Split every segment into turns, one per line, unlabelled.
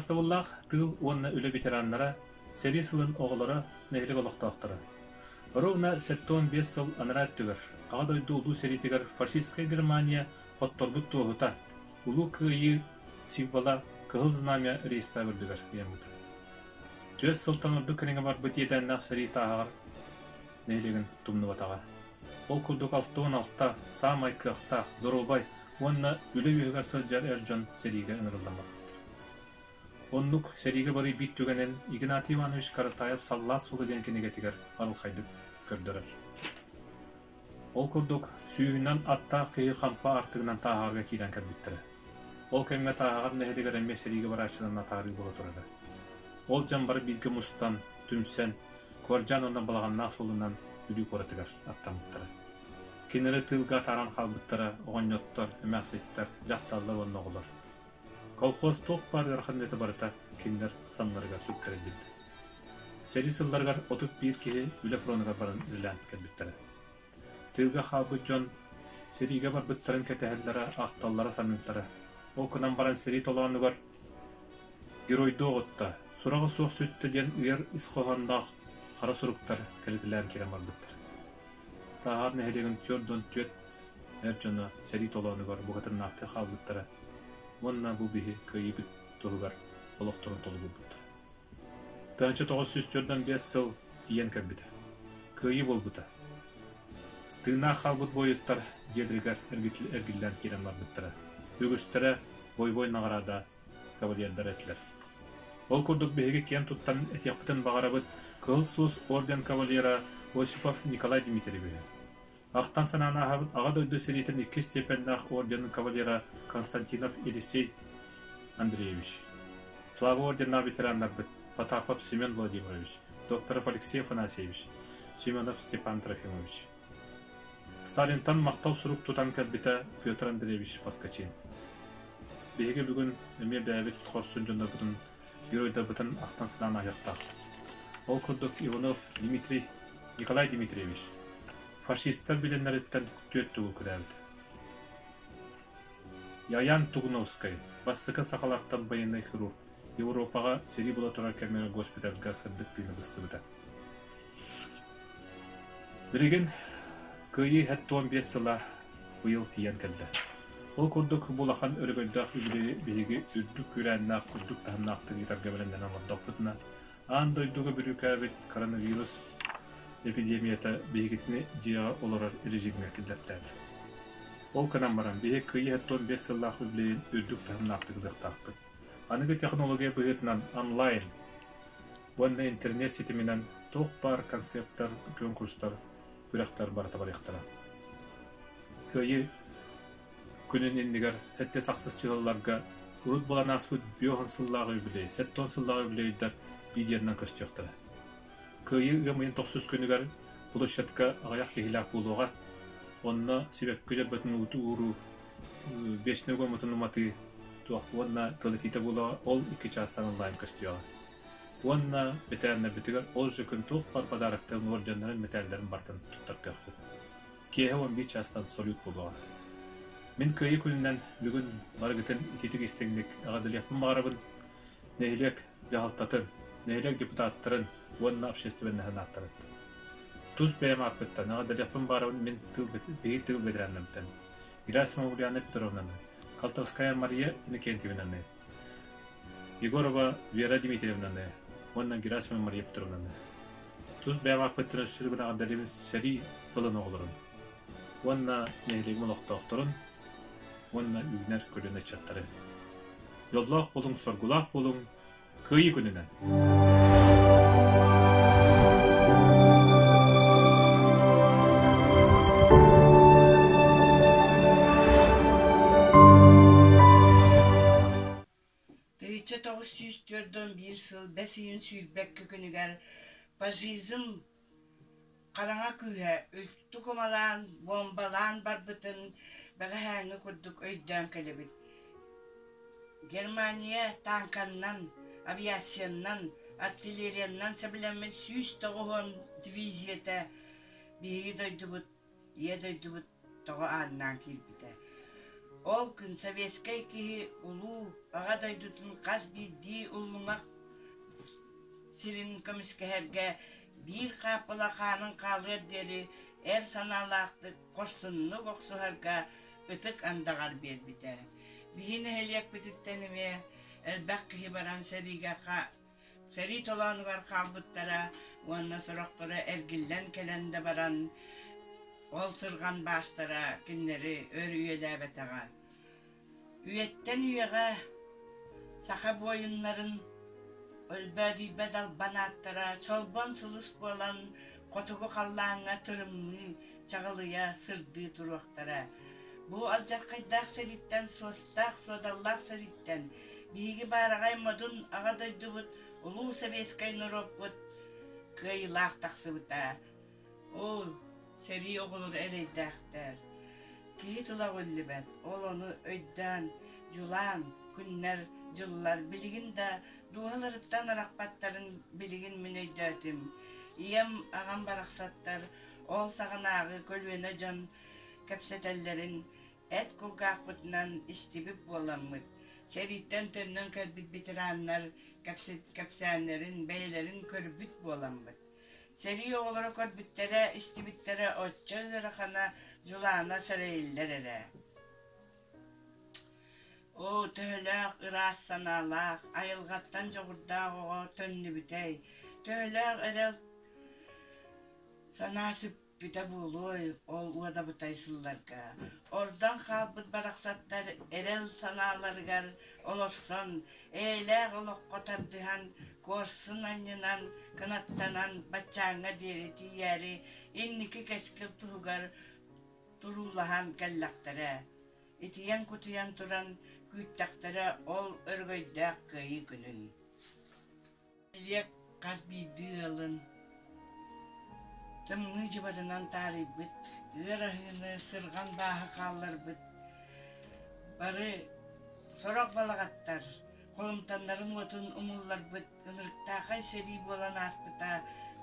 Убаастабыллаах тыыл уонна үлэ ветераннара, сэрии сылын оҕолоро, нэһилиэк олохтоохторо! Ровно 75 сыл анараа өттүгэр Аҕа дойду Улуу сэриитигэр фашистскай Германия хотторбут туоһута, Улуу Кыайыы символа Кыһыл Знамя Рейхстаг үрдүгэр ыйаммыта. Түөрт сылтан ордук кэриҥэ барбыт иэдээннээх сэрии тааһаҕар нэһилиэгин тумнубатаҕа. Ол курдук 66 саамай кыахтаах, доруобай уонна үлэ үөһүгэр сылдьар эр дьон сэриигэ ыҥырыллан барбыттар. Оннук сэриигэ барыы биир түгэнин Игнатий Иванович Каратаев «Саллаат суола» диэн кинигэтигэр арылхайдык көрдөрөр. Ол курдук, сүүһүнэн аттаах киһи хампа аартыгынан Тааһаҕарга киирэн кэлбиттэрэ. Ол кэмҥэ Тааһаҕар нэһилиэгэр эмиэ сэриигэ барааччынан атаарыы буола турара. Ол дьон бары бииргэ мустан, түмсэн, Куордьаан уонна Балаҕаннаах суолунан Бүлүү куоратыгар аттаммыттара. Кинилэри тыылга атааран хаалбыттара оҕонньоттор, эмээхситтэр, дьахталлар уонна оҕолор. Колхоз туох баар ыарахан үлэтэ барыта кинилэр саннарыгар сүктэриллибитэ. Сэрии сылларыгар 31 киһи үлэ фронугар баран үлэлээн кэлбиттэрэ. Тыылга хаалбыт дьон сэриигэ барбыттарын кэтэһэллэрэ, ахталлара, саныыллара. Ол гынан баран сэрии толоонугар геройдуу оҕутта, сураҕа суох сүттэ диэн ыар ис хоһоонноох хара суруктар кэлитэлээн киирэн барбыттар. Тааһар нэһилиэгин 44 эр дьоно сэрии толоонугар букатыннаахтык хаалбыттара уонна бу биһи кыайыыбыт туһугар олохторун толугурбуттар. 1945 сыл тиийэн кэлбитэ. Кыайыы буолбута. Тыыннаах хаалбыт буойуттар дьиэлэригэр эргиллэн киирэн барбыттара. Үгүстэрэ бойобуой наҕараада кавалердара этилэр. Ол курдук биһиги киэн туттан этиэхпитин баҕарабыт Кыһыл Сулус орден кавалера Осипов Николай Дмитриевиһы. Ахтан санаан ааһабыт Аҕа дойду сэриитин иккис степеннээх орденын кавалера Константинов Елисей Андреевич. Слава орденнаах ветераннарбыт Потапов Семен Владимирович, Докторов Алексей Афанасьевич, Семенов Степан Трофимович. Сталинтан махтал сурук тутан кэлбитэ Петр Андреевич Поскачин. Биһиги бүгүн эмиэ бэйэбит хорсун дьоннорбутун, геройдарбытын ахтан санаан ааһыахтаахпыт. Ол курдук Иванов Дмитрий Николай Дмитриевич фашистар билиннэриттэн түөрт тугу күрээбит. Яян Тугуновскай бастакы сахалартан байыаннай хирург, Европаҕа сэрии буола турар кэмигэр госпитальга сырдык тыына быстыбыта. Билигин Кыайыы 75 сыла быйыл тиийэн кэллэ. Ол курдук бу улахан өрөгөйдөөх үбүлүөйү биһиги үрдүк күүрээннээх үрдүк таһымнаахтык ыытарга бэлэмнэнэн олордохпутуна, аан дойдуга бүрүүкээбит коронавирус эпидемията биһигитини дьиэҕэ олорор режимҥэ киллэртээтэ. Ол гынан баран, биһиги Кыайыы 75 сыллаах үбүлүөйүн үрдүк таһымнаахтык ыытыахтаахпыт. Аныгы технология быһыытынан онлайн уонна интернет ситиминэн туох баар концерттар, конкурстар, күрэхтэр барыта барыахтара. Кыайыы күнүн иннигэр сэттис ахсыс чыһылларга урут буолан ааспыт биэс сыллааҕы үбүлүөй, 70 сыллааҕы үбүлүөйдэр видеонан көстүөхтэрэ. Кыайыы ыам ыйын тохсус күнүгэр площадка аҕыйах киһилээх буолуоҕа. Онно сибэкки дьөрбөтүн ууту ууруу, вечный огонь уматыы туох уонна тыл этиитэ буолуоҕа, ол икки чаастан онлайн көстүөҕэ. Уонна бэтэрээннэрбитигэр ол же күн туох баар подароктарын, уордьаннарын, мэтээллэрин барытын туттартыахпыт. Киэһэ 11 чаастан салют буолуоҕа. Мин Кыайыы күнүнэн бүгүн барыгытын итиитик истиҥник эҕэрдэлиэхпин баҕарабын. Нэһилиэк дьаһалтатын, нэһилиэк депутаттарын уонна общественноһын ааттарыттан. Тус бэйэм ааппыттан эҕэрдэлиэхпин баҕарабын мин тыыл, биһиги тыыл ветераннарыттан Герасимова Ульяна Петровнаны, Колтовская Мария Иннокентьевнаны, Егорова Вера Дмитриевнаны уонна Герасимова Мария Петровнаны. Тус бэйэм ааппыттан өссө төгүл эҕэрдэлиибин сэрии сылын оҕолорун уонна нэһилиэгим олохтоохторун уонна үүнэр көлүөнэ ыччаттары. Дьоллоох буолуҥ, соргулаах буолуҥ, Кыайыы күнүнэн!
1941 сыл бэс ыйын сүүрбэккэ күнүгэр фашизм хараҥа күүһэ үлтү кумалаан, буомбалаан барбытын бэҕэһээҥҥи курдук өйдөөн кэлэбит. Германия тааҥканнан, авиацияннан, артиллерияннан сэбилэммит 190 дивизията биһиги дойдубут, ийэ дойдубут тоҕо ааннаан киирбитэ. Ол күн советскай киһи улуу Аҕа дойдутун хас биирдии уллуҥах сирин көмүскэһэргэ биир хааппыла хаанын хаалыар диэри эр санаалаахтык, хорсуннук охсуһарга ытык андаҕар биэрбитэ. Биһи нэһилиэкпититтэн эмиэ элбэх киһи баран сэриигэ сэрии толоонугар хаалбыттара уонна сорохторо эргиллэн кэлэн да баран ол сырҕан баастара кинилэри өр үйэлээбэтэҕэ. Үйэттэн үйэҕэ саха буойуннарын өлбөөдүйбэт албан ааттара чолбон сулус буолан хотугу халлааҥҥа тырымныы, чаҕылыйа, сырдыы туруохтара. Бу алдьархайдаах сэрииттэн суостаах-суодаллаах сэрииттэн биһиги баараҕай модун Аҕа дойдубут улуу сэбиэскэй норуоппут кыайыылаах тахсыбыта. Ол сэрии оҕолоро эрэйдээхтэр. Киһи тыла өҕүллүбэт, ол ону өйдөөн, дьулаан күннэр, дьыллар билигин да дууһаларыттан арахпаттарын билигин мин өйдөөтүм. Ийэм, аҕам барахсаттар ол саҕанааҕы көлүөнэ дьон кэпсэтэллэрин эт кулгаахпытынан истибит буоламмыт, сэрииттэн төннөн кэлбит ветераннар кэпсээннэрин бэйэлэрин көрбүт буоламмыт. Сэрии оҕолоро көрбүттэрэ, истибиттэрэ оччо ыарахана, дьулаана сэрэйиллэр эрэ. Оо, төһөлөөх ыраас санаалаах, айылҕаттан дьоҕурдаах оҕо төннүбүтэй, төһөлөөх эрэл санаа сүппүтэ буолуой ол уодабытай сылларга. Ордон хаалбыт барахсаттар эрэл санааларыгар олорсон, эйэлээх олоххо тардыһан, куорсун анньынан, кынаттанан баччааҥҥа диэри тиийээри инники кэскил туһугар туруулаһан кэллэхтэрэ. Итийэн-кутуйан туран күүттэхтэрэ ол өрөгөйдөөх кыайыы күнүн. Нэһилиэк хас биирдии ыалын тымныы дьыбарынан таарыйбыт, ыар аһыыны, сырҕан бааһы хаалларбыт бары сорох балаҕаттар холумтаннарын уотун умулларбыт ынырыктаахай сэрии буолан ааспыта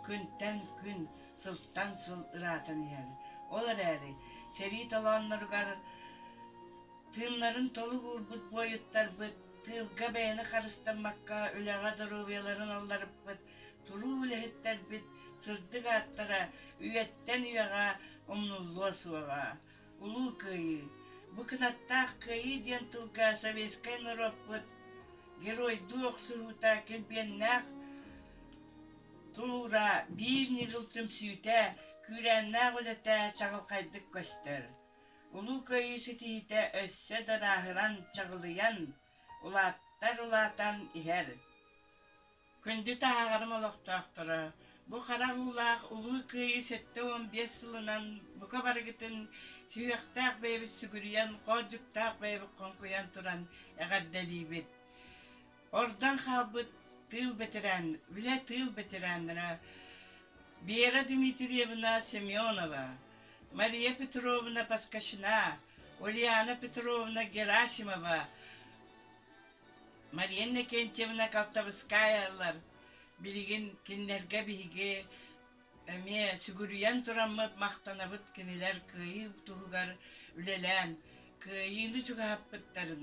күнтэн күн, сылтан сыл ыраатан иһэр. Ол эрээри сэрии толоонноругар Тыыннарын толук уурбут буойуттарбыт, тыылга бэйэни харыстаммакка үлэҕэ доруобуйаларын алларыппыт туруу үлэһиттэрбит сырдык ааттара үйэттэн үйэҕэ умнуллуо суоҕа. Улуу Кыайыы! Бу кынаттаах Кыайыы диэн тылга советскай норуоппут геройдуу охсуһуута килбиэннээх тулуура, биир ньыгыл түмсүүтэ, күүрээннээх үлэтэ чаҕылхайдык көстөр. Улуу Кыайыы ситиһиитэ өссө да ырааһыран, чаҕылыйан, улааттар улаатан иһэр. Күндү таһаҕарым олохтоохторо, бу харах уулаах Улуу Кыайыы 75 сылынан бука барыгытын сүһүөхтээх бэйэбит сүгүрүйэн, хоодьуктаах бэйэбит хоҥкуйан туран эҕэрдэлиибит. Ордон хаалбыт тыыл бэтэрээн, үлэ тыыл бэтэрээннэрэ Вера Дмитриевна Семенова, Мария Петровна Поскачина, Ульяна Петровна Герасимова, Мария Иннокентьевна Колтовскаялар билигин кинилэргэ биһиги эмиэ сүгүрүйэн тураммыт махтанабыт кинилэр кыайыы туһугар үлэлээн кыайыыны чугаһаппыттарын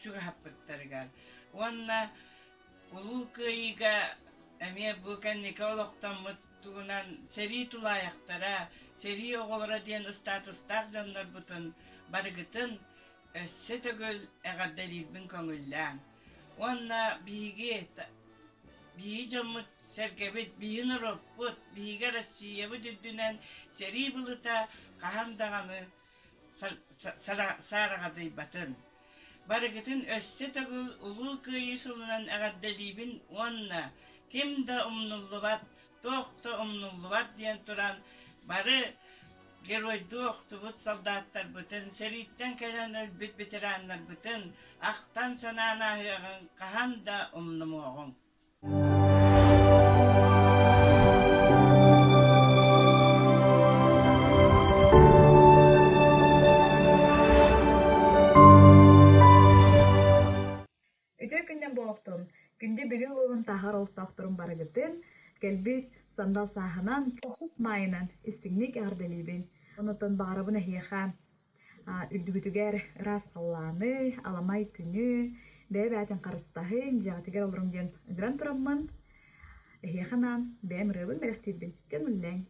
чугаһаппыттарыгар уонна Улуу Кыайыыга эмиэ бу кэнники олохтоммут тугунан сэрии тулаайахтара, сэрии оҕолоро диэн ыстаатыстаах дьоннорбутун барыгытын өссө төгүл эҕэрдэлиирбин көҥүллээҥ. Уонна биһиги биһиги дьоммут сэргэбит, биһиги норуоппут, биһиги Россиябыт үрдүнэн сэрии былыта хаһан даҕаны саараҕадыйбатын. Барыгытын өссө төгүл Улуу Кыайыы сылынан эҕэрдэлиибин уонна ким да умнуллубат, туох да умнуллубат диэн туран бары геройдуу охтубут солдаттарбытын, сэрииттэн кэлэн өлбүт ветераннарбытын ахтан-санаан ааһыаҕыҥ, хаһан да умнумуоҕуҥ.
Үтүө күннэн буолуохтун! Күндү Бүлүү улууһун тааһар олохтоохторун барыгытын кэлбит сандал сааһынан, тохсус маайынан истиҥник эҕэрдэлиибин. Онон баҕарабын эһиэхэ. Үрдүгүтүгэр ыраас халлааны, аламай күнү, бэйэ-бэйэтин харыстаһыҥ, дьиэҕитигэр олоруҥ диэн ыҥыран тураммын, эһиэхэ анаан бэйэм ырыабын бэлэхтиирбин көҥүллээҥ.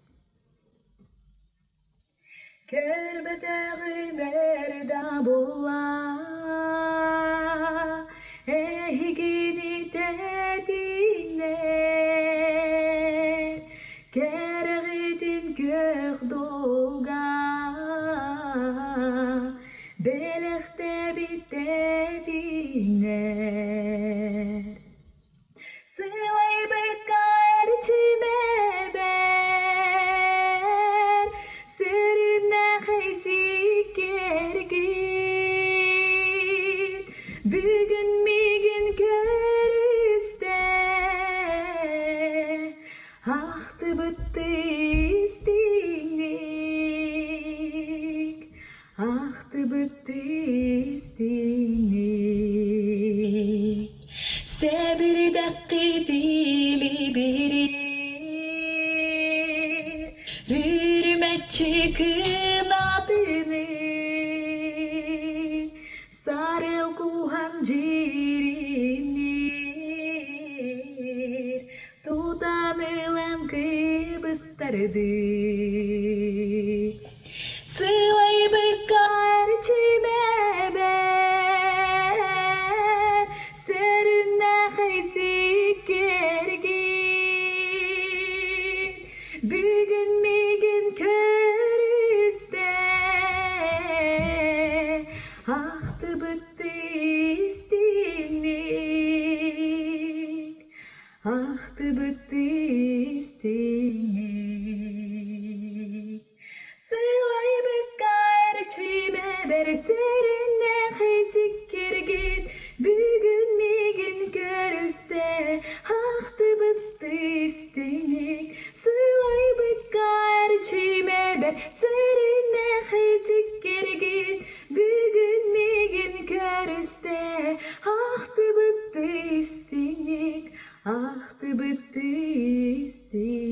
Көрбөтөҕүм эрдэ булла, эһигини тэтиҥнэр, кэрэҕитин күөх долга, бэлэхтэбит тэтиҥнэр. Сылайбыкка эрчимэбэр, Сөрүннэхэй сиккэргин, Бүгүн миигин көрүстэ, Ахтыбыттыы истиҥник, Ахтыбыттыы истиҥник. Сэбирдэххит илибири Үрүмэччи кынатыны Сарыл куһан дьиримниир Тутан ылан кыбыстардыы Сылайбыкка эрчимэбэр, Сөрүннэхэй сиккэргин, Бүгүн миигин көрүстэ, Ахтыбыттыы истиҥник. Ахтыбыттыы истиҥник. Сылайбыкка эрчимэбэр сэриннэхэй сиккиргит Бүгүн миигин көрүстэ ахтыбыттыы истиҥник Сылайбыкка эрчимэбэр сэриннэхэй сиккиргит Бүгүн миигин көрүстэ ахтыбыттыы истиҥник Ахтыбыттыы истиҥник.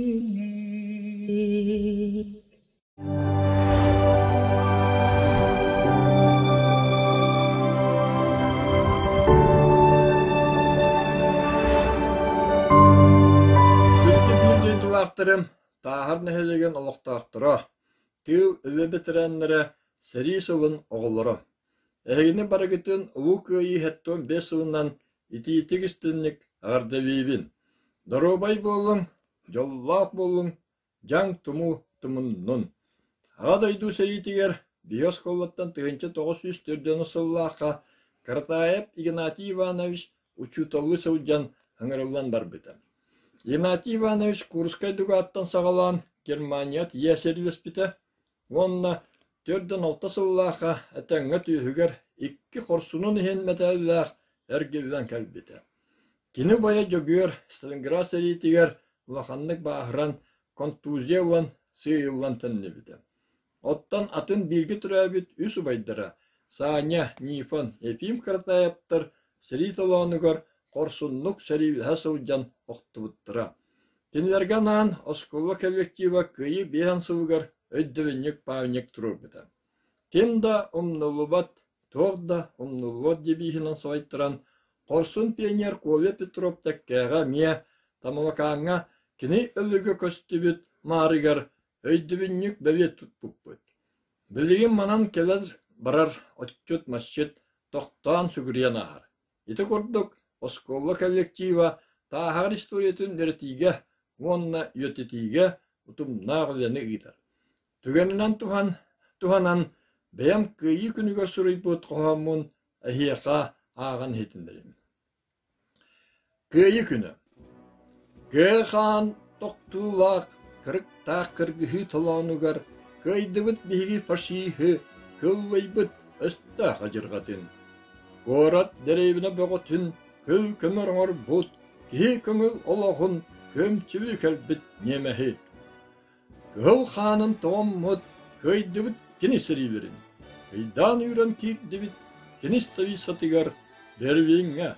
Күндү биир дойдулаахтарым, Тааһар нэһилиэгин олохтоохторо, тыыл үлэ бэтэрээннэрэ, сэрии сылын оҕолоро. Эһигини барыгытын Улуу Кыайыы 75 сылынан итиитик истинник эҕэрдэлиибин! Доруобай буолуҥ, дьоллоох буолуҥ, дьаҥ тумуу тумуннун! Аҕа дойду сэриитигэр биһи оскуолаттан 1904 сыллаахха Каратаев Игнатий Иванович учууталлыы сылдьан ыҥырыллан барбыта. Игнатий Иванович Курскай дугааттан саҕалаан Германия тиийэ сэриилэспитэ уонна 46 сыллаахха этэҥҥэ түөһүгэр икки хорсунун иһин мэтээллээх эргиллэн кэлбитэ. Кини убайа Дьөгүөр Сталинград сэриитигэр улаханнык бааһыран, контузия ылан, сыыйыллан төннүбүтэ. Оттон атын бииргэ төрөөбүт үс убайдара Саня, Нифон, Ефим Каратаевтар сэрии толоонугар хорсуннук сэриилэһэ сылдьан охтубуттара. Кинилэргэ анаан оскуола коллектива Кыайыы биэһэн сылыгар өйдөбүнньүк памятник туруорбута. Ким да умнуллубат, туох да умнуллубат девиһинэн салайтаран, хорсун пионер Коля Петров Тэккээҕэ эмиэ Тамалакааҥҥа кини өлүгэ көстүбүт маарыгар өйдөбүнньүк бэлиэ туппуппут. Билигин манан кэлэр-барар отчут-масчыт тохтоон сүгүрүйэн ааһар. Ити курдук, оскуола коллектива Тааһаҕар историятын үөрэтиигэ уонна үйэтитиигэ утумнаах үлэни ыытар. Түгэнинэн туһанан, бэйэм Кыайыы күнүгэр суруйбут хоһооммун эһиэхэ ааҕан иһитиннэриим. Кыайыы күнэ Кыа хаан тохтуулаах, кырыктаах кыргыһыы толоонугар кыайдыбыт биһиги фашиһы, кыллыйбыт өстөөх адьырҕатын. Куорат дэриэбинэ бөҕөтүн күл көмөр оҥорбут, киһи көҥүл олоҕун күөмчүлүү кэлбит ньиэмэһи. Кыһыл хаанын тоҕоммут, кыайдыбыт кини сэриилэрин. Ыйдаан үүрэн киирдибит кини столицатыгар Берлиҥҥэ.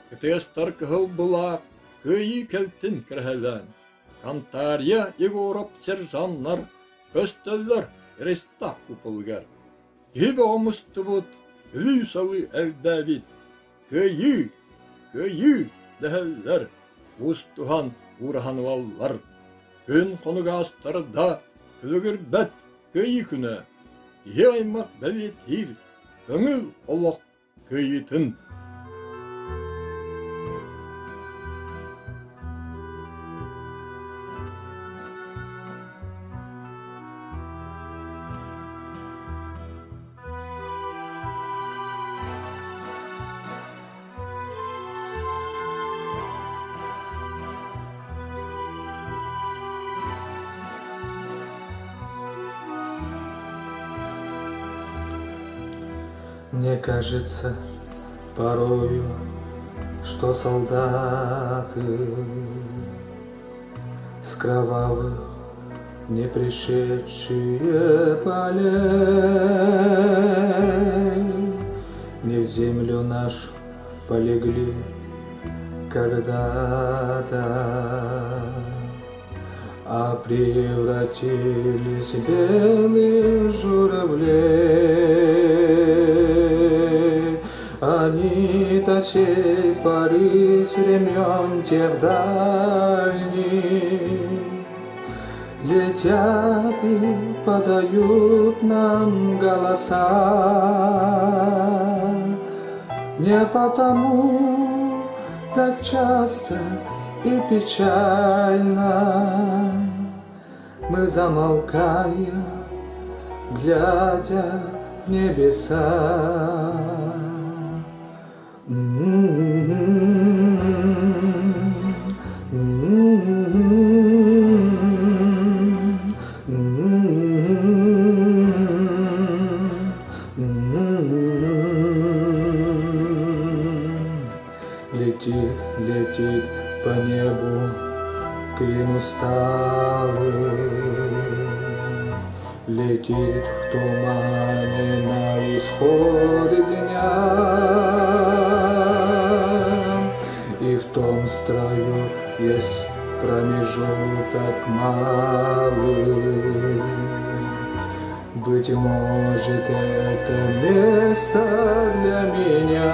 Кытыастар кыһыл былаах кыайыы кэлтин кэрэһэлээн, Кантария Егоров сержаннар көстөллөр Рейхстаг куполугар. Киһи бөҕө мустубут, өлүү-салыы элбээбит. Кыайыы! Кыайыы! дэһэллэр, куустуһан уураһан ылаллар. Күн хонук аастарда, күлүгүрбэт кыайыы күнэ. Киһи аймах бэлиэтиир, көҥүл олох кыайыытын.
Мне кажется порою, что солдаты с кровавых не пришедшие полей Не в землю нашу полегли когда-то, А превратились в белых журавлей. Они до сей поры с времен тех дальних Летят и подают нам голоса. Не потому так часто и печально Мы замолкаем, глядя в небеса. Летит, летит по небу клин усталый, Летит в тумане на исходе дня. И в том строю есть промежуток малый. Быть может, это место для меня.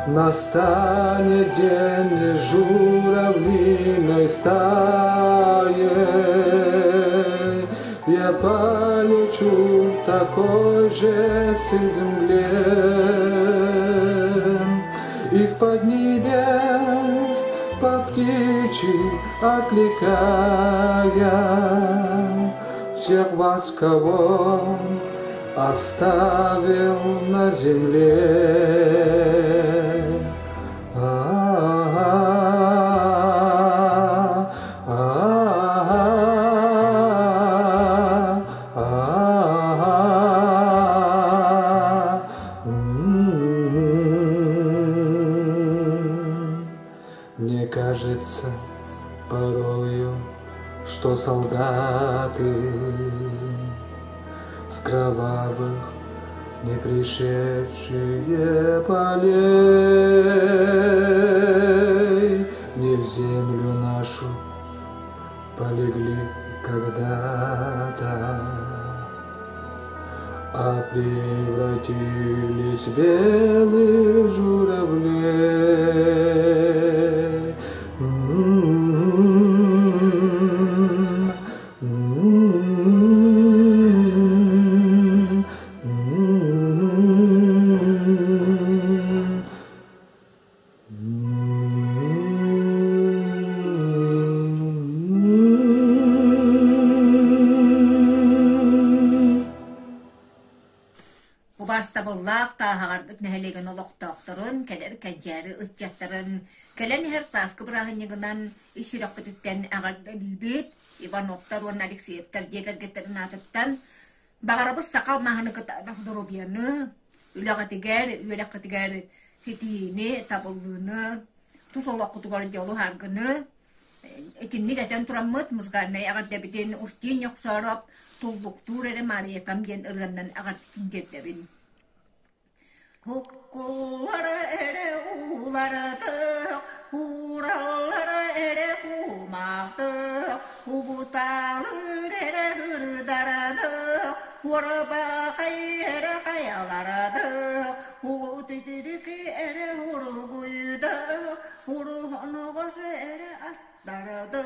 Настанет день журавлиной стаей, Я полечу в такой же земле. Из-под небес по птичьи окликая Всех вас, кого оставил на земле. Мне кажется порою, что солдаты с кровавых не пришедшие полей Не в землю нашу полегли когда-то, А превратились в белых журавлей.
Убаастабыллаах Тааһаҕарбыт нэһилиэгин олохтоохторун, кэлэр кэнчээри ыччаттарын кэлэн иһэр сааскы бырааһынньыгынан ис сүрэхпититтэн эҕэрдэлиибит Ивановтар уонна Алексеевтар дьиэ кэргэттэрин аатыттан Баҕарабыт саха алмааһыны кытаанах доруобуйаны, үлэҕитигэр, үөрэххитигэр ситиһиини, табыллыыны, тус олоххутугар дьолу-саргыны итинник этэн тураммыт музыкальнай эҕэрдэбитин Устин Ньохсоороп «Туллуктуур эрэ Маарыйакам» диэн ырыаннан эҕэрдэтин тиэрдэбин. Уккуллара эрэ ууларатык, уураллара эрэ кумаахтык, убутаалыыр эрэ ырдаратык. Куорабахай эрэ хайаларады, Улутитирики эрэ уругуйда, Уруһоноҕос эрэ аттарды,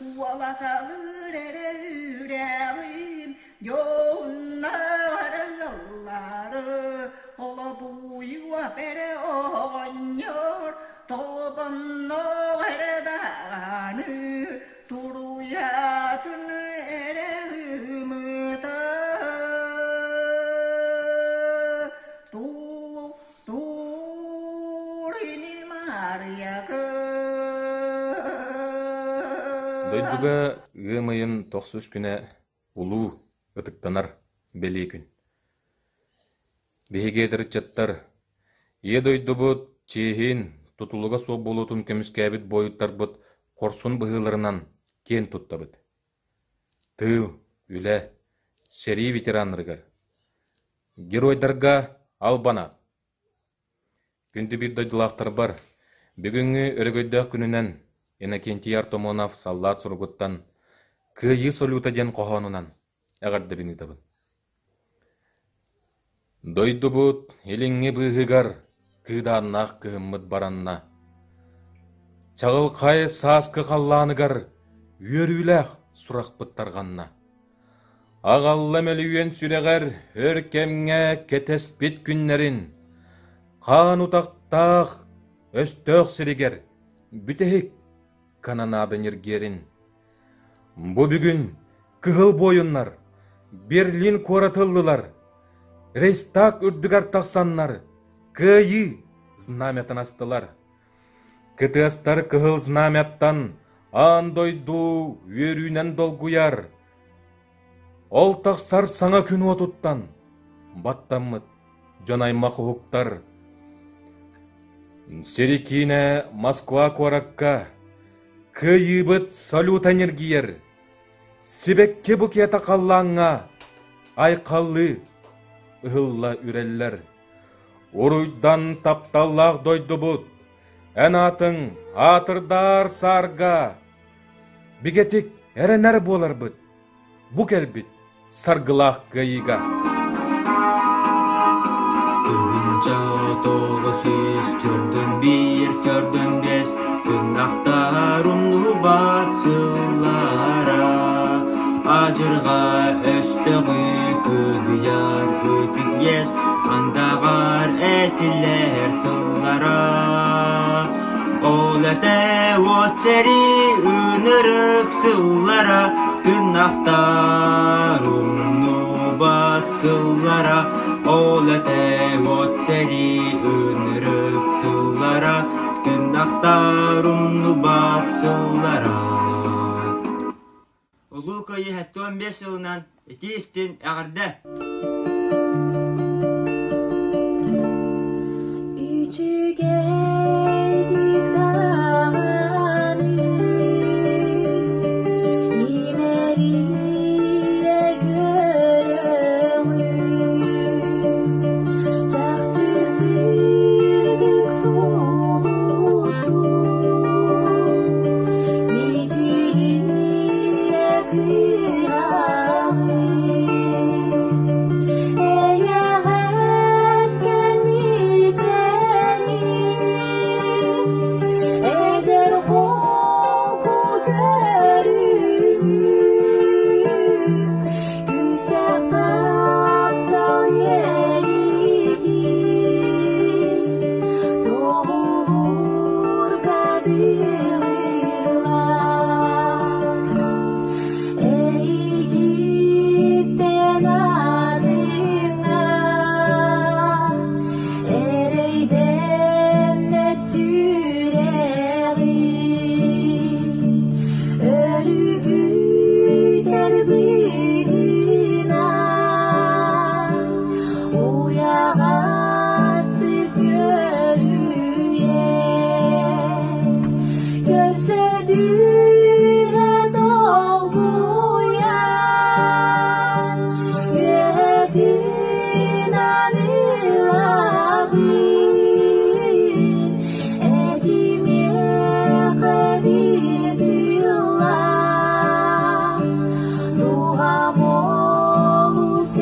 Уолаталыыр эрэ үрэҕин, Дьоннор ыаллары, Олобуйуоп эрэ оҕонньор, Толбонноох эрэ даҕаны, Туруйатын эрэ ымыта. Тулу тур ини Маарыйакы.
Дойдуга ыам ыйын тохсус күнэ улуу, ытыктанар бэлиэ күн. Биһиги эдэр ыччаттар Ийэ дойдубут чиэһин, тутулуга суох буолуутун көмүскээбит буойуттарбыт хорсун быһыыларынан киэн туттабыт. Тыыл, үлэ, сэрии ветераннарыгар, геройдарга албан аат! Күндү биир дойдулаахтарбар, бүгүҥҥү өрөгөйдөөх күнүнэн Иннокентий Артамонов саллаат суругуттан «Кыайыы салюта» диэн хоһоонунан эҕэрдэбин ыытабын. Дойдубут илиҥҥи быыһыгар кыыдааннаах кыһыммыт баранна. Чаҕылхай сааскы халлааныгар үөрүүлээх сурахпыт тарҕанна. Аҕалла мөлүйүөн сүрэҕэр өр кэмҥэ кэтэспит күннэрин, хаан утахтаах өстөөх сиригэр бүтэһик кананаада ньиргиэрин. Бу бүгүн кыһыл буойуннар Берлин куораты ыллылар, Рейхстаг үрдүгэр тахсаннар Кыайыы знамятын астылар. Кытыастар кыһыл знамяттан аан дойду үөрүүнэн долгуйар. Ол тахсар саҥа күн уотуттан баттаммыт дьон-аймах уһуктар. Сири киинэ Москва куоракка Кыайыыбыт салюта ньиргийэр, сибэкки букета халлааҥҥа айхаллыы ыһылла үрэллэр. Уруйдан тапталлаах дойдубут, эн аатыҥ аатырдаар саарга, бигэтик эрэнэр буоларбыт, бу кэлбит саргылаах кыайыыга.
Тыһыынча 941 төрдүн биэс тыҥнахтар умнубат сыллара адьырҕа өстөҕү кыдыйар ытык иэс андаҕар этилэр тыллара Ол этэ уот сэрии ынырык сыллара тыыннахтар умнубат сыллара Ол этэ уот сэрии ынырык сыллара тыыннахтар умнубат сыллара
Улуу Кыайыы 75 сылынан итии-истиҥ эҕэрдэ!
Үчүгэйдик даҕаны имэрийэ көрөҕүн, чахчы сырдык сулустуу Мичилийэ кыраҕы Эйэҕэс кэмичэри Эдэр холку көрүҥү Күүстээх таптал иэйиитин Тоҕуурга дылылар Эйигиттэн атыҥҥа Эрэйдэммэт сүрэҕим Өрүкүтэр быһыынан Уйаҕастык үөрүйэ Көрсө түһэ долгуйан Үөһэтин аныылабын Этимиэхэ биир тыллаах Дууһам олус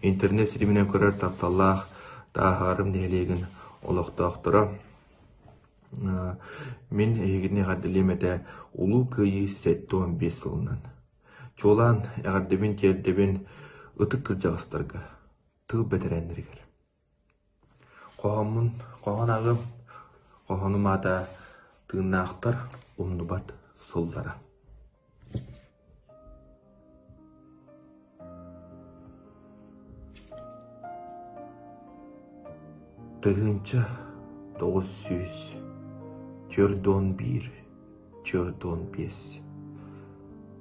интернет ситиминэн көрөр тапталлаах Тааһаҕарым нэһилиэгин олохтоохторо. Мин эһигини эҕэрдэлиэм этэ Улуу Кыайыы 75 сылынан. Чуолаан эҕэрдэбин тиэрдэбин ытык кырдьаҕастарга, тыыл бэтэрээннэригэр. Хоһооммун хоһоон ааҕыам, хоһоонум аата «Тыыннаахтар умнубат сыллара». 1941 45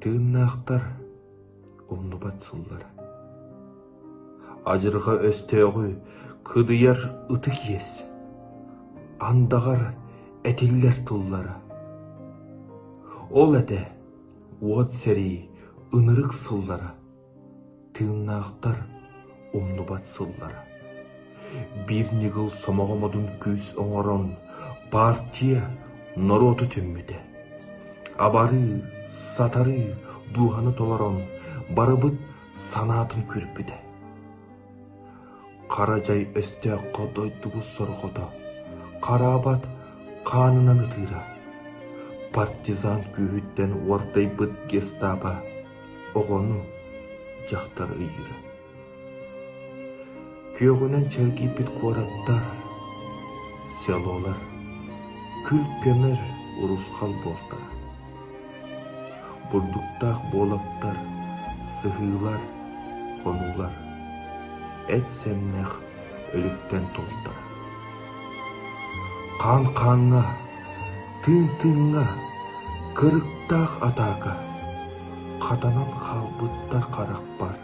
Тыыннаахтар умнубат сыллара. Адьырҕа өстөөҕү кыдыйар ытык иэс, андаҕар этиллэр тыллара. Ол этэ уот сэрии ынырык сыллара, тыыннаахтар умнубат сыллара. Биир ньыгыл сомоҕо модун күүс оҥорон партия норуоту түммүтэ. Абарыы, сатарыы дууһаны толорон барыбыт санаатын күрпүтэ. Хара дьай өстөөххө дойдубут сорҕото, хараабат хаанынан ытыыра. Партизан күүһүттэн уордайбыт гестапо оҕону, дьахтар ыйыыра. Күөҕүнэн чэлгийбит куораттар, селолар күл-көмөр урусхал буолтара. Бурдуктаах буолаттар, сыһыылар, хонуулар эт сэмнэх өлүктэн туолтара. Хаан хааҥҥа, тыын тыыҥҥа кырыктаах атаака хатанан хаалбыттар харахпар.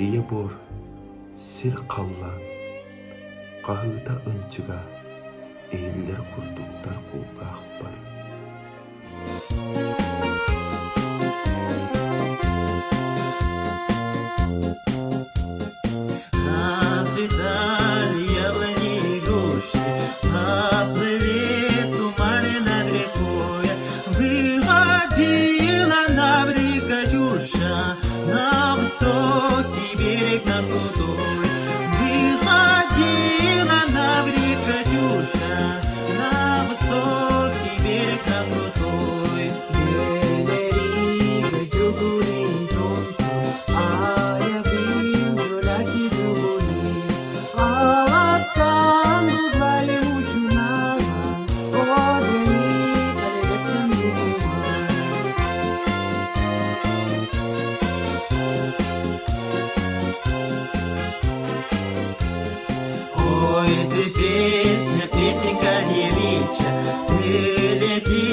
Ийэ буор сир халлаан хаһыыта ынчыга иһиллэр курдуктар кулгаахпар.
Расцветали яблони и груши, Поплыли туманы над рекой. Выходила на берег Катюша, На высокий берег, на крутой. Выходила на берег Катюша, На высокий берег, на крутой. Ой, ты песня, песенка девичья, Ты лети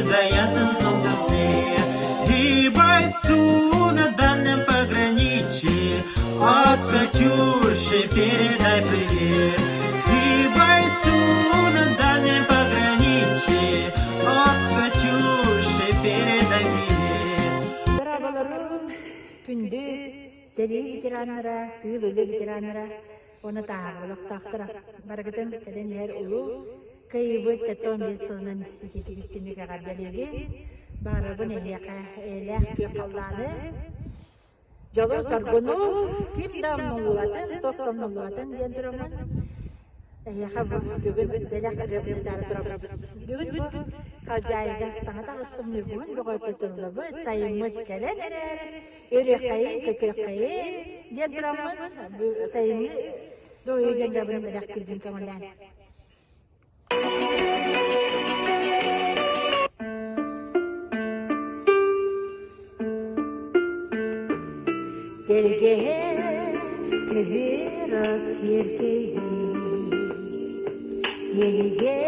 за ясным солнцем вслед. И бойцу на дальнем пограничье От Катюши передай привет. И бойцу на дальнем пограничье От Катюши передай привет.
Дорооболорум, күндү сэрии ветераннара, тыыл үлэ ветераннара, уонна таһаҕа олохтоохторо. Барыгытын кэлэн иһэр улуу Кыайыыбыт 75 сылынан итиитик-истиҥник эҕэрдэлиибин. Баҕарабын эһиэхэ эйэлээх күөх халлааны, дьолу-соргуну, ким да умнуллубатын, туох да умнуллубатын диэн тураммын, эһиэхэ бу бүгүн бэлэх ырыабын ыытаары турабын. Бүгүн бу Халдьаайыга саҥа таҕыстым ньургуһун бөҕөтө тыллыбыт, сайыммыт кэлэн эрэр, өрүөххэйин, көтүөххэйин диэн тураммын, бу сайыҥҥы дуоһуйа дьэҥгэбин бэлэхтиирбин көҥүллээн. Тэлгэһэ көбүөр от киэркэйдии, Тиэлигэ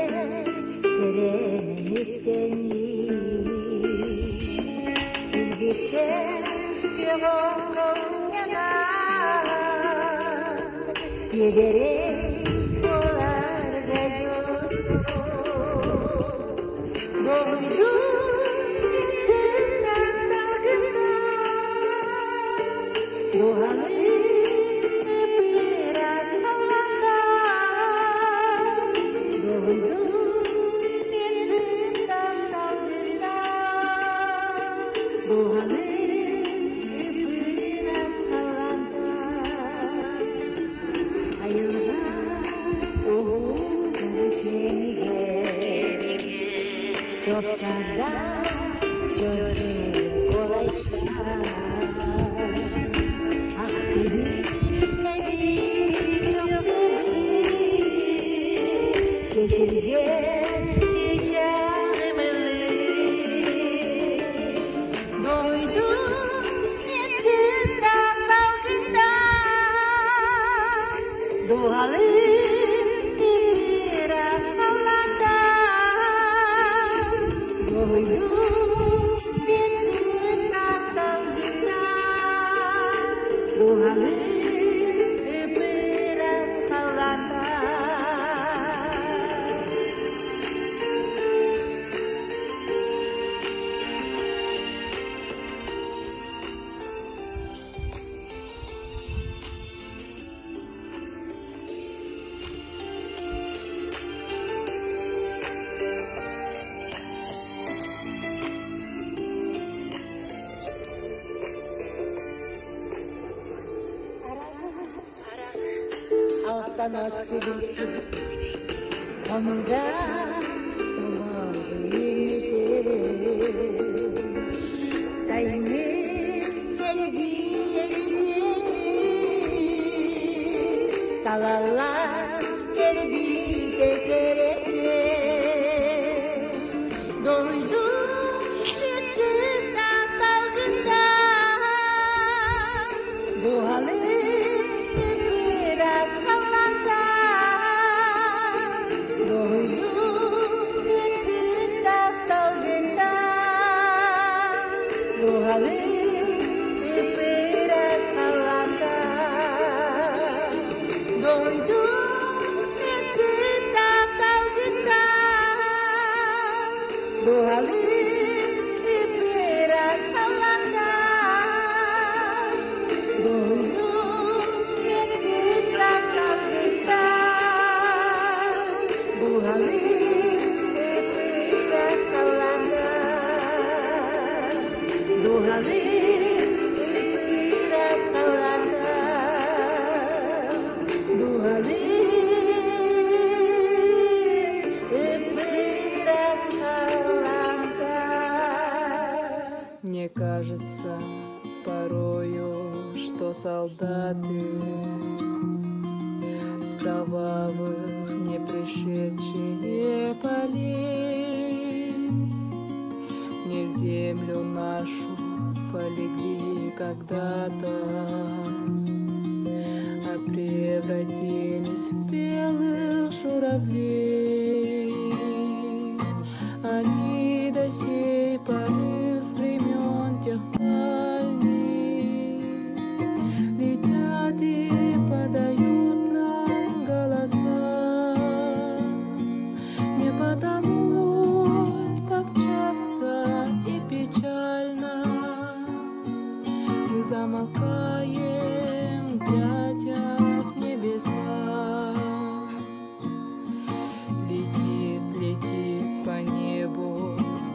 сэрэнэн үктэнии. Силбиттэн күөх окко умньанан, Сиэдэрэй буоларга дьулустум. Доҕуйдум мин сыттах салгынтан, Дууһалыын ып-ыраас халлаантан. Доҕуйдум мин сыттах салгынтан, Дууһалыын ып-ыраас халлаантан.
Чуопчаардаах чөркөй куолайдаах Ахтыбыт эбит көхтүбүт Чэчиргэ чыычааҕым ыллыыр Дойдум сыттаах салгыннаах Дууһалыын ыраас халлааннаах Дойдум сыттаах салгыннаах Дууһалыын ыраас халлааннаах Алтан сибилки Онда Сайыны Салаллан кэлбите кэрэтэ Дойдум сыттаах салгындаах Дууһалыын ыраас халлаандаах Дойдум сыттаах салгындаах Дууһалыын ыраас халлаандаах Дойдум сыттаах салгындаах Дууһалыын ыраас халлаандаах Дойдум сыттаах салгындаах Дууһалыын ыраас халлаандаах Дууһалыын ыраас халлаандаах Дууһалыын ыраас халлаандаах
Мне кажется порою, что солдаты С кровавых не пришедшие полей Не в землю нашу полегли когда-то, А превратились в белых журавлей. Они до сей поры с времен тех дальних Летят и подают нам голоса. Не потому ль так часто и печально Мы замолкаем, глядя в небеса. Летит, летит по небу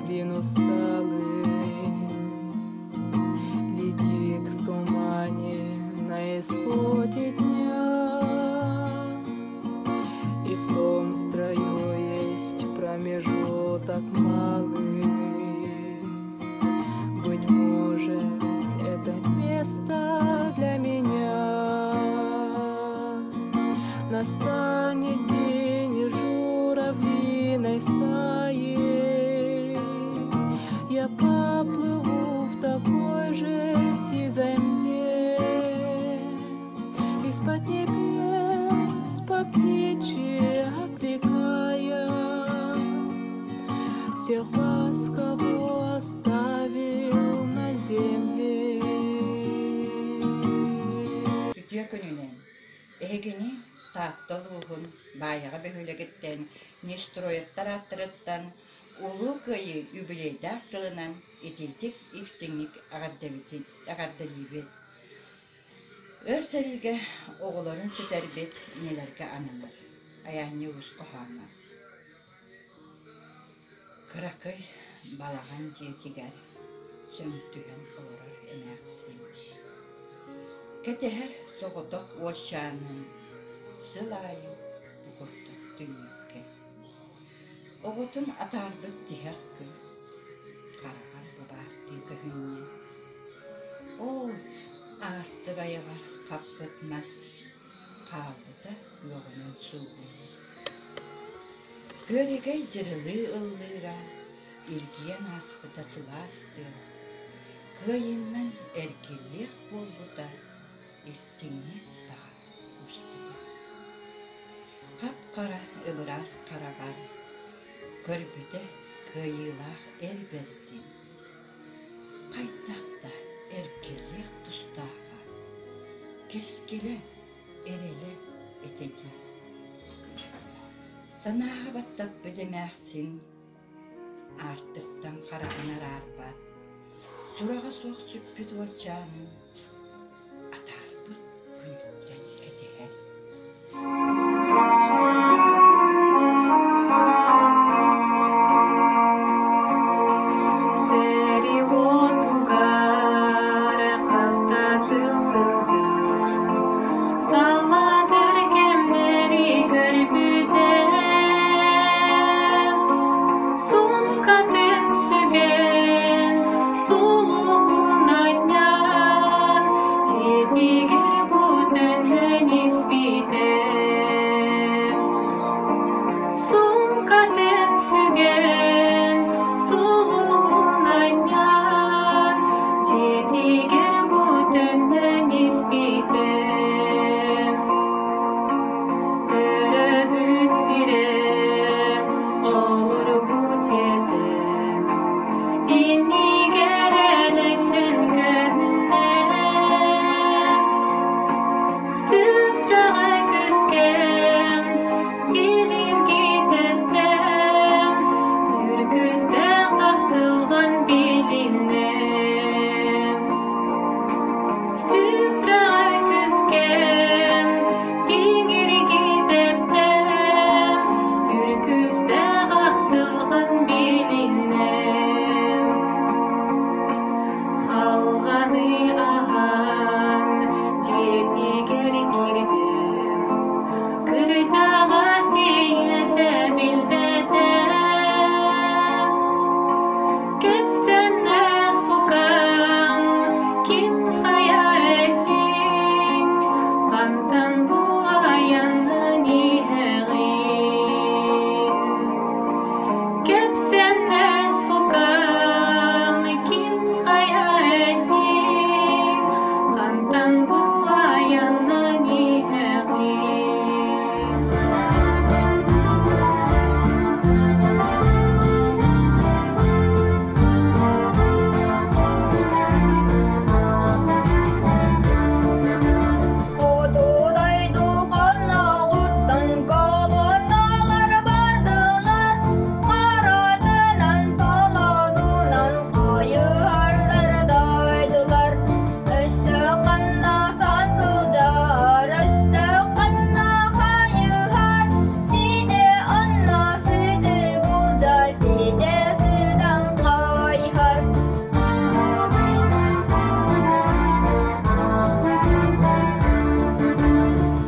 клин усталый, Летит в тумане на исходе дня. И в том строю есть промежуток малый. Быть может, это место для меня. Настанет день и журавлиной стаей Я поплыву в такой же сизой мгле. Из-под небес по птичьи окликая Всех вас, кого оставил на земле.
Үтүө күнүнэн! Эһигини Таатта улууһун Баайаҕа бөһүөлэгиттэн Нестроевтар ааттарыттан Улуу Кыайыы юбилейдаах сылынан итиитик истиҥник эҕэрдэлиибит. Өр сэриигэ оҕолорун сүтэрбит ийэлэргэ ананар Айаанньы уус хоһооно. Кыракый балаҕан дьиэтигэр сөҥ түһэн олорор эмээхсин Кэтэһэр соҕотох уолчаанын сыл аайы бу курдук түннүккэ. Оҕотун атаарбыт тиһэх күн. көһүннэ. Оо, аартык айаҕар хаппыт мас хаалбыта үөҕүнэн суугунуур. Күөрэгэй дьырылыы ыллыыра, илгийэн ааспыта сылаас тыал, кыайыыннан эргиллиэх буолбута истиҥник таҕа устута. Хап-хара ыбыраас хараҕар көрбүтэ кыайыылаах эр бэрдин, хайдах да эргиллиэх тустааҕа, кэскилэ, эрэлэ этэ дии. Санааҕа баттаппыт эмээхсин аартыктан хараҕын араарбат, сураҕа суох сүппүт уолчаанын атаарбыт күнүттэн кэтэһэр.
Сэрии уотугар хаста сыл сылдьан, саллаатыр кэмнэри көрбүтэ. Сумкатын сүгэн, сулуһун анньан, дьиэтигэр бу төннөн испитэ. Сумкатын сүгэн, сулуһун анньан, дьиэтигэр бу төннөн испитэ. Төрөөбүт сирэ олорбут дьиэтэ иннигэр элэҥнэн көһүннэ. Сүппэҕэ күскэм, билимги тэптэм, сүр күүстээх ахтылҕан билиннэ. Сүппэҕэ күскэм, тиҥирги тэптэм, сүр күүстээх ахтылҕан билиннэ. Халҕаны аһан дьиэтигэр киирдим, кырдьаҕас ийэтэ билбэтэ. Кэпсэннэх букам ким хайа этиҥ, хантан бу айаннан иһэҕин? Кэпсэннэх букам ким хайа этиҥ, хантан бу айаннан иһэҕин?
Хоту дойду хонноҕуттан колонналар бардылар, харатынан толонунан хайыһардар дойдулар. Өстөөх ханна сан сылдьар, өстөөх ханна хайыһар, сиде онно сыты булда, сиде сыдан хайыһар.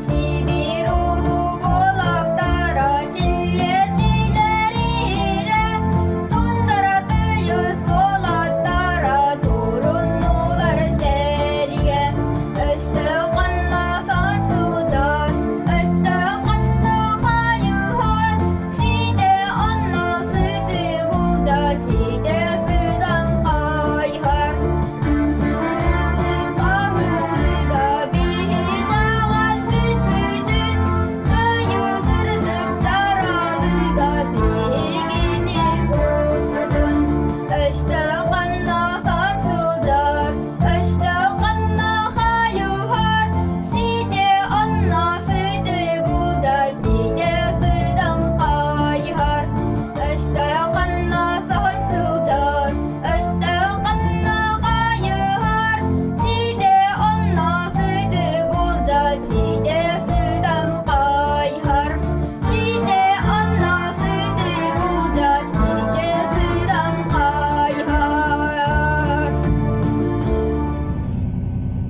Сибиир улуу буолахтара силлэрдилэр иһирэ, тундара тыйыс буолаттара туруннулар сэригэ. Өстөөх ханна сан сылдьар, өстөөх ханна хайыһар, сиде онно сыты булда, сиде сыдан хайыһар. Сыспаһыыга биһи-таҕас түспүтүн, кыйы сырдык таралыга биһигини кууспутун. Өстөөх ханна сан сылдьар, өстөөх ханна хайыһар, сиде онно сыты булда, сиде сыдан хайыһар. Өстөөх ханна сан сылдьар, өстөөх ханна хайыһар, сиде онно сыты булда, сиде сыдан хайыһар. Сиде онно сыты булда, сиде сыдан хайыһар.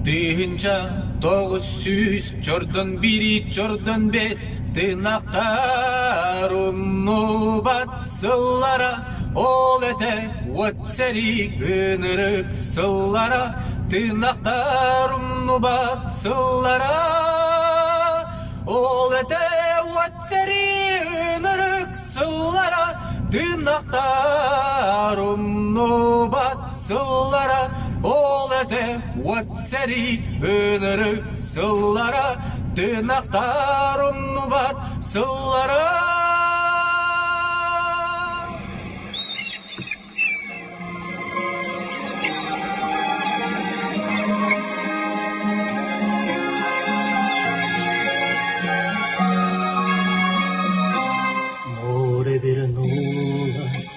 1900 чордон бири чордон бес тынактар умнубат сыллара ол этэ уот сэрии ынырык сыллара, тыынахтар умнубат сыллара. Ол этэ уот сэрии ынырык сыллара, тыынахтар умнубат сыллара. Ол этэ уот сэрии ынырык сыллара, тыынахтар умнубат сыллара.
Море вернулось,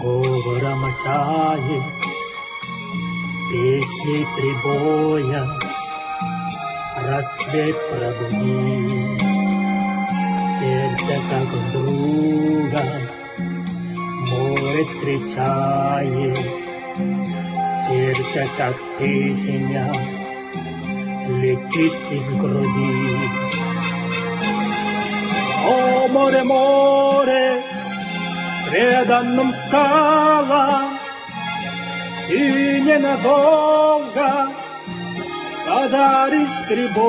говором чаек, Песней прибоя рассвет пробуди. Сердце как друга море встречает, Сердце как песня летит из груди. О, море, море, преданным скалам, Ты ненадолго подаришь прибой.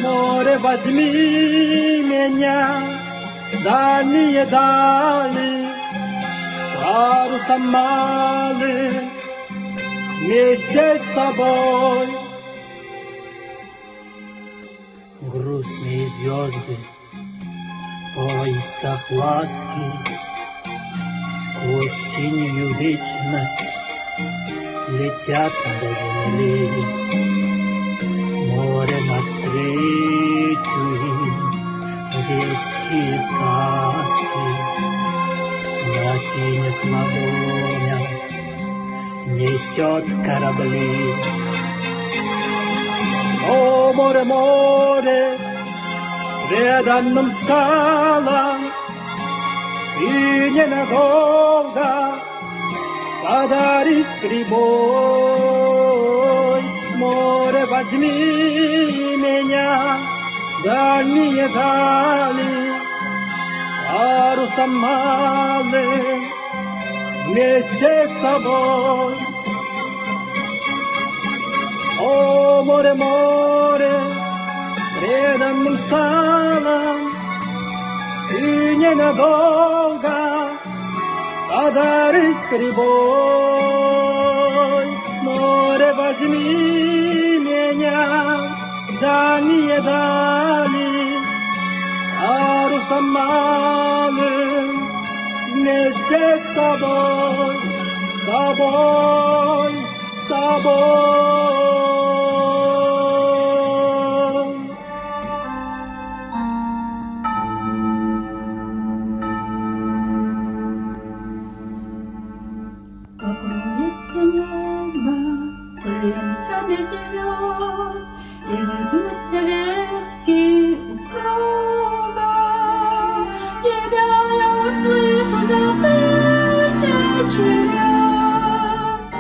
Море, возьми меня, дальние дали, парусом малым вместе с собой. Грустные звезды в поисках ласки Сквозь синюю вечность летят до земли. Море навстречу им детские сказки На синих ладонях несет корабли. О, море, море, преданным скалам Ты ненадолго подаришь прибой. Море, возьми меня, дальние дали, Парусом малым вместе с собой. О, море, море, преданным скалам Ты ненадолго подаришь прибой. Море, возьми меня, дальние дали, Парусом малым вместе с собой, собой, собой.
Покроется небо пылинками звезд, И выгнутся ветки у круга. Тебя я услышу за тысячи верст.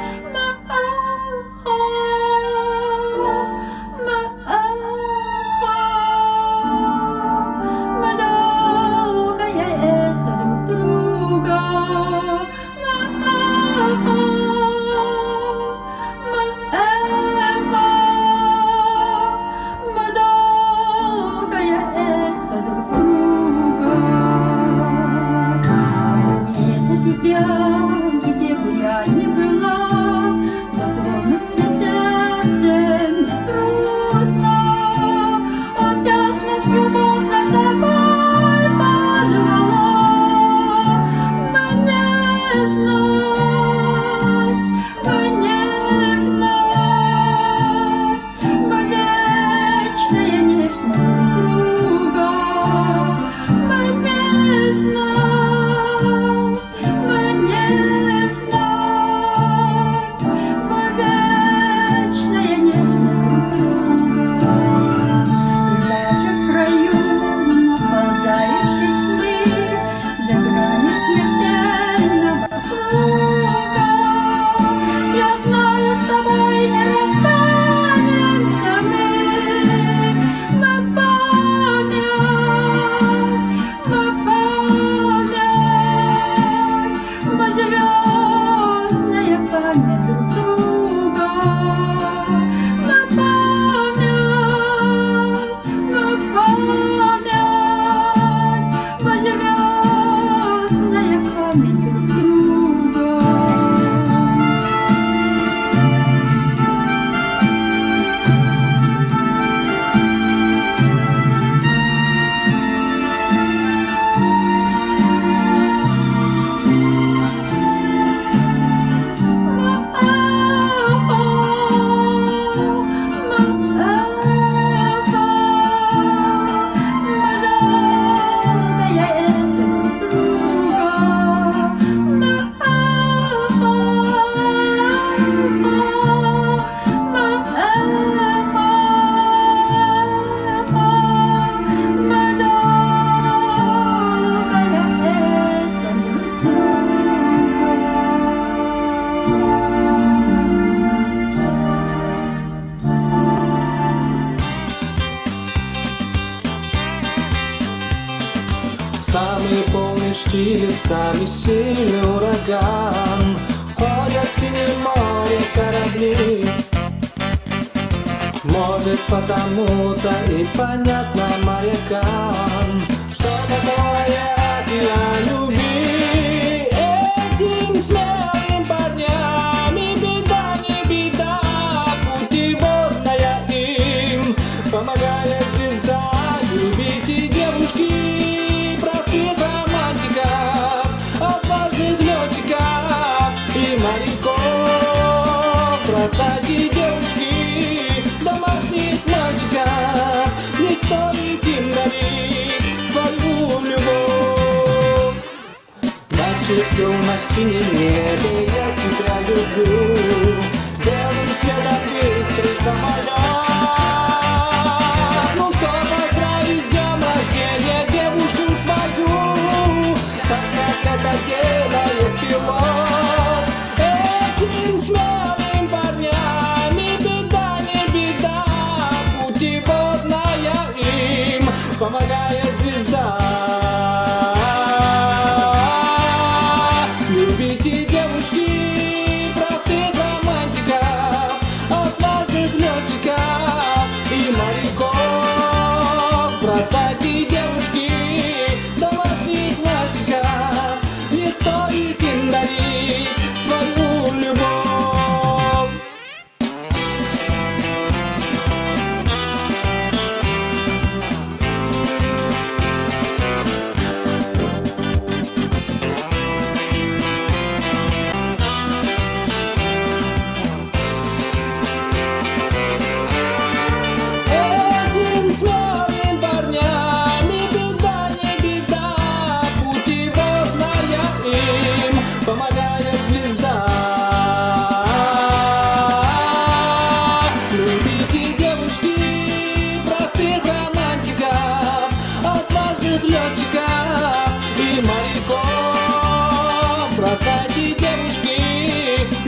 Усилив самый сильный ураган, Ходят в синем море корабли. Может, потому-то и понятно морякам, Что такое океан любви. Этим смелым парням и беда не беда, Путеводная им помогает звезда. Любите, девушки, простых романтиков, Отважных летчиков и моряков. Бросайте, девушки, домашних мальчиков, Не стоит им дарить свою любовь. Начертил на синем небе, я тебя люблю, Белым следом быстрый самолет. Ну кто поздравит с днем рождения девушку свою, Так как это делает пилот? Этим смелым парням и беда не беда, Путеводная им помогает звезда. Любите, девушки, простых романтиков, Отважных летчиков и моряков. Бросайте, девушки, домашних мальчиков, Не стоит им дарить свою любовь. Этим смелым парням и беда не беда, Путеводная им помогает звезда. Любите, девушки, простых романтиков, Отважных летчиков и моряков. Бросайте, девушки,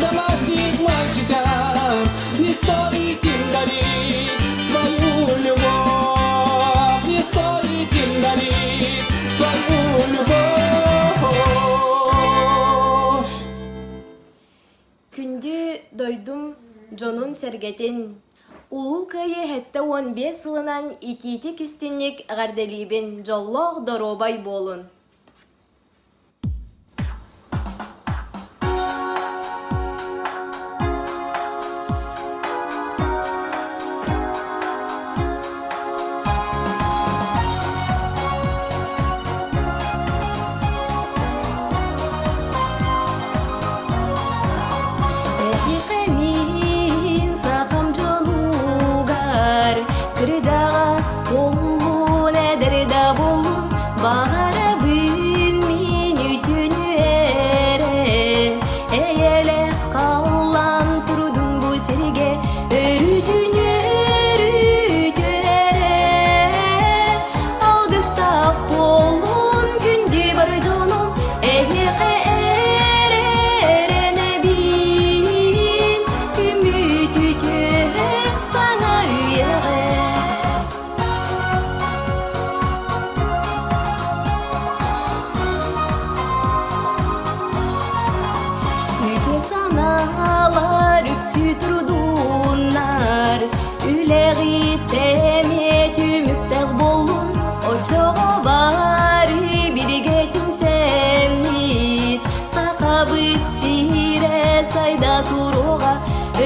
домашних мальчиков, Не стоит им дарить свою любовь, Не стоит им дарить свою любовь.
Күндү дойдум дьонун сэргэтин, Улуу Кыайыы 75 сылынан итиитик истинник эҕэрдэлиибин, дьоллоох доруобай буолун! Эһиэхэ мин сахам дьонугар кырдьаҕас буоллун, эдэр да буоллун, баҕарабын мин үтүөнү эрэ. Эйэлээх халлаан турдун бу сиргэ, өрүүтүн өрүүтүн эрэ. Алгыстаах буоллун күндү бар дьонум, эһиэхэ эрэнэбин, үмүт үтүө саҥа үйэҕэ. Үтүө санаалар үксүү турдуннар, үлэҕит эмиэ түмүктээх буоллун, оччоҕо бары биригэ түмсэммит, сахабыт сирэ сайда туруоҕа,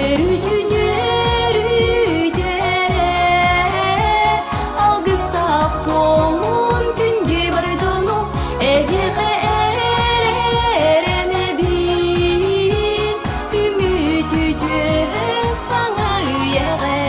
өрүүтүн өрүүтү эрэ. Алгыстаах буоллун күндү бар дьону, эһиэхэ эрэнэбин, үмүт үтүө саҥа үйэҕэ.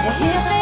Эһиэхэ.